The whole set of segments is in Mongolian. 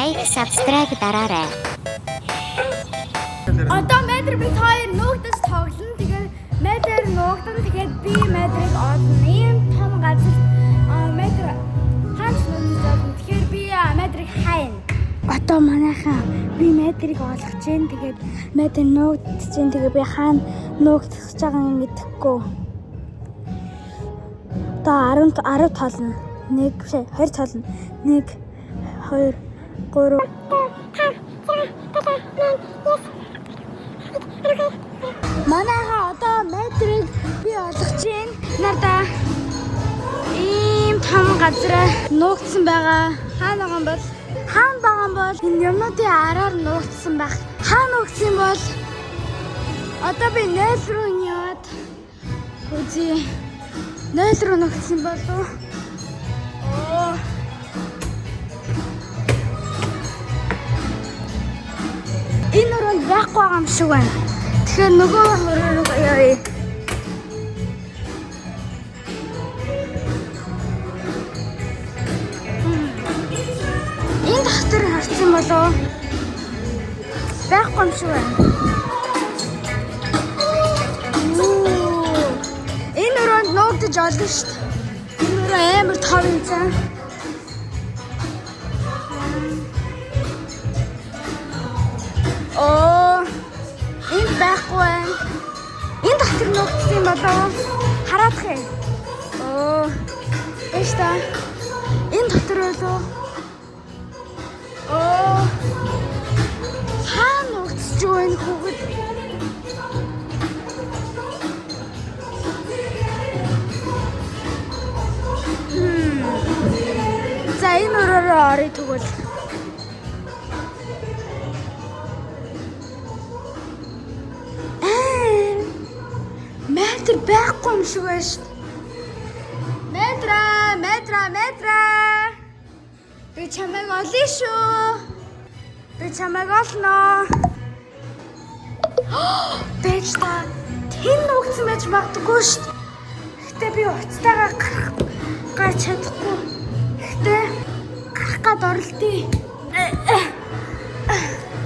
Like, subscribe дараарай. Одоо метр бид хоёр нуугдаж тоглоно. Тэгээд метр нуугдан, тэгээд би метрийг олно. Ийм том газар метр хаач нуугдаж олно. Тэгэхээр би метрийг хайна. Одоо манайхаа би метрийг олох чинь, тэгээд метр нуугдаж чинь, тэгээд би хаана нуугдах гэж байгааг юм мэдэхгүй. Одоо 10 10 тоолно. 1 биш 2 тоолно. 1 2 3. Манайхаа одоо метрийг би олох чинь надаа ийм том газар нуугдсан байгаа. Хаана байгаа юм бол? Хаана байгаа юм бол? Энэ юмнуудын араар нуугдсан байх. Хаана нуугдсан юм бол? Одоо би 0 руу яваад үзье. 0 руу нуугдсан болов уу? Оо. Энэ өрөөнд байхгүй байгаа юм шиг байна. Тэгэхээр нөгөө өрөө рүү явъя. Энэ дотор харсан болов уу? Байхгүй юм шиг байна. Үу. Энэ өрөөнд нуугдаж олно шүү дээ. Энэ өрөө амар том юм цаа. Оо, энд байхгүй байна. Энэ дотор нуугдсан юм болов уу? Хараадах юм. Оо, байж та. Энэ дотор байлуу? Оо, хаана нуугдсаж байна хүүхэд? За, энэ өрөөрөө оръё тэгвэл. Аа, метр байхгүй юм шиг байна шүү дээ. Метра, метра, метра. Би чамайг олъё шүү. Би чамайг олно. Байж та. Тэн нуугдсан байж магадгүй шүү дээ. Гэтэ би уцтайгаа гарах гарч чадахгүй. Гэтэ гарах гад оролдъё.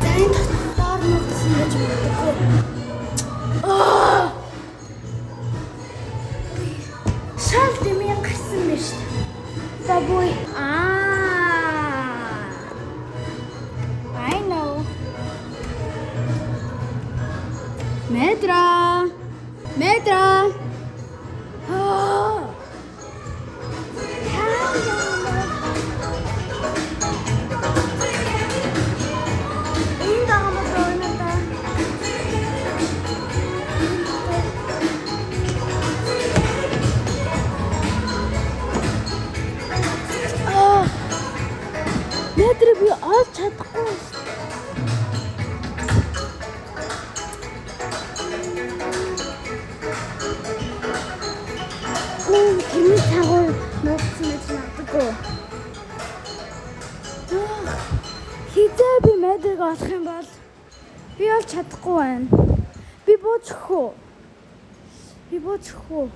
За, энэ доор нуугдсан байж магадгүй. Аа! Шал дэмий гарсан байна шүү дээ. За буй. Аа. I know. Метра. Метра. Аа. Энэ байгаа юм болоо энэ та. Аа. Метр би олж чадахгүй шүү дээ. Үу, тэрний цагаар нуугдсан байж магадгүй. Ах, хэзээ би метрийг олох юм бол? Би олж чадахгүй байна. Би бууж өгөх үү? Би бууж өгөх үү?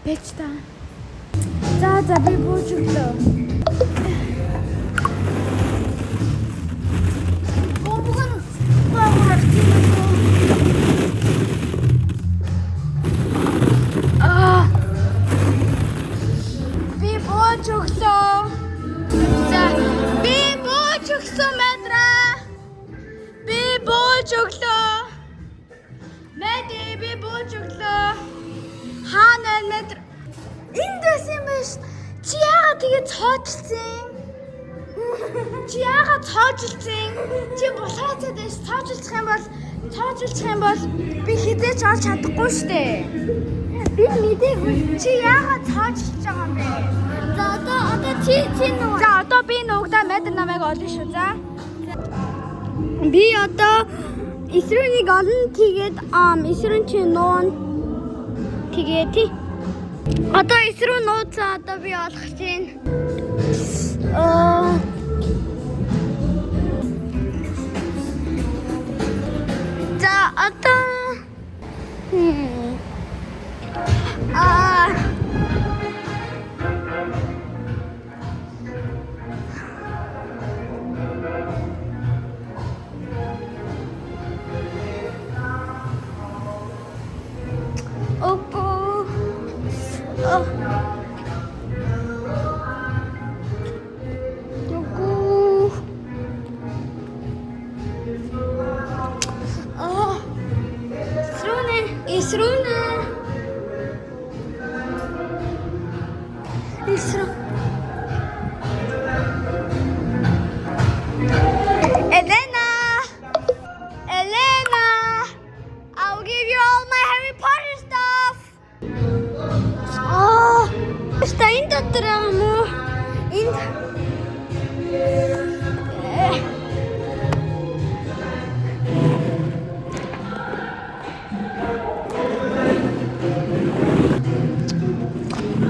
Бэж та. За за, би бууж өглөө. Бөмбөгөн баагар тийм үү? Аа. Би бууж өглөө. За, би бууж өгсөн, метра. Би бууж өглөө. Мэди, би бууж өглөө. Хаана байна метр? Энд байсан юм байна шүү. Чи яагаад тэгээ цоожилсан? Чи яагаад цоожилсан? Чи булаацаад байж цоожилчих юм бол би хэзээ ч олж чадахгүй шүү дээ. Би мэдээгүй. Чи яагаад цоожилж байгаа юм бэ? За, одоо чи нөгөө. За, одоо би нуугдаа метр намайг олно шүү. За. Би одоо эсрүүнийг олно, тэгээд эсрүүн чи нуун. Тэгээ тий. Одоо эсрүү нууцаа, одоо би олох чинь. Аа. За, одоо Аа.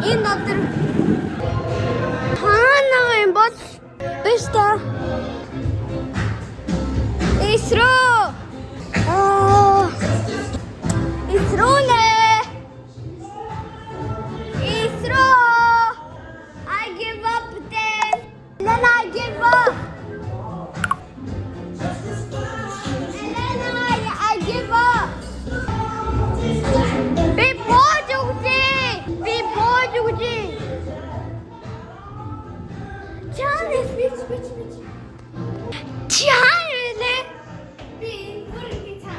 Энэ дотор хаана юм бол биш та. Исрөө. Аа. Исрөө нэ. Исрөө. I give up then. Then I give up. And then I give up. Би бууж өгчээ. Би бууж өгчээ. Чанес бич бич бич. Чи хаана вэ? Би бүр ингэ цаа.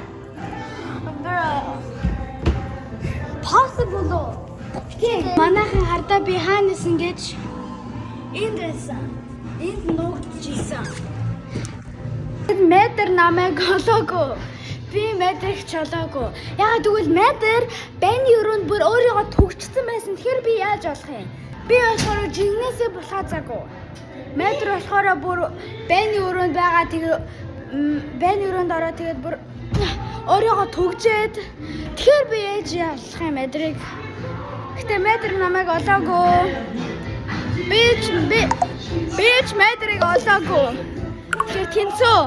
Bro. Possible уу? Тийм. Манайхан хардаа би хаана исэн гэж энд байсан. Энд нуугдж исэн. Метр намайг олоогүй. Би метрийг ч олоогүй. Яагаад гэвэл метр байны өрөөнд бүр өөрийгөө түгжсэн байсан. Тэгэхээр би яаж олох юм? Би болохоор жинхнээсээ булхаазаагүй. Метр болохоор бүр байны өрөөнд байгаа, тэгээ байны өрөөнд ороод, тэгээд бүр өөрийгөө түгжээд, тэгэхээр би яаж олох юм метрийг? Гэтэ метр намайг олоогүй. Би ч би би ч метрийг олоогүй. Тэгэхээр тэнцүү.